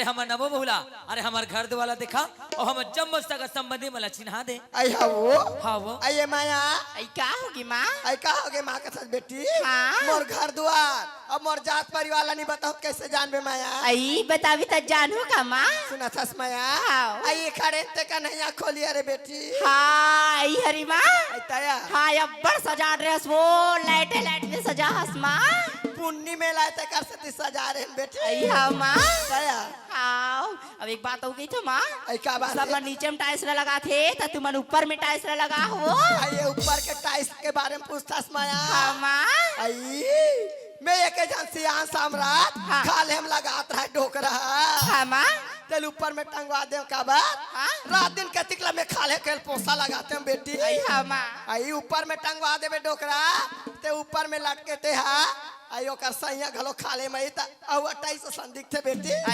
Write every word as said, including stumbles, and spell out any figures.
अरे हमर नवो बहुला, अरे हमर घर दुवार ला देखा, अउ हमर जम्मो सगा संबंधी मन ला चिन्हा दे। अई हवो। हवो। अई ए माया। अई का होगे माँ? अई का होगे माँ के साथ बेटी? हाँ। मोर घर दुवार, अब मोर जात परिवार ला नहीं बताहूँ, कइसे जानबे माया? अई बताबे त जानहूँ का माँ? सुनत हस माया? हाँ। अई खड़े ते का नहीं आँख खोली, अरे बेटी। हाँ, अई हरी माँ। अई तया। हाँ, अब्बड़ सजा डरे हस वो, लाइटे लाइट में सजा हस माँ। पुन्नी मेला हे तेकर सेती सजा रहेन बेटी। अई हाँ माँ। तया। हाँ, अब एक बात अउ कहिथों माँ। अई का बात सब हे? मन नीचे में टाइल्स ला लगाथे, त तुमन ऊपर में टाइल्स ला लगा हो। अई ये ऊपर के टाइल्स के बारे में पूछथस माया। हाँ माँ। अई मैं एक झन सियान सामरात हाँ। खाल्हे में लगात रहे डोकरा। हाँ माँ। तेला ऊपर में टंगवा देंव काबर? हाँ। रात दिन कतिक ला मैं खाल्हे के पोसा लगातेंव बेटी। अई हाँ माँ। अई ऊपर में टंगवा देबे डोकरा, ते ऊपर में लटके ते हा, अई ओकर सइयाँ घलो खाल्हे में ही त अउ अट्ठाईस सन दिखथे बेटी।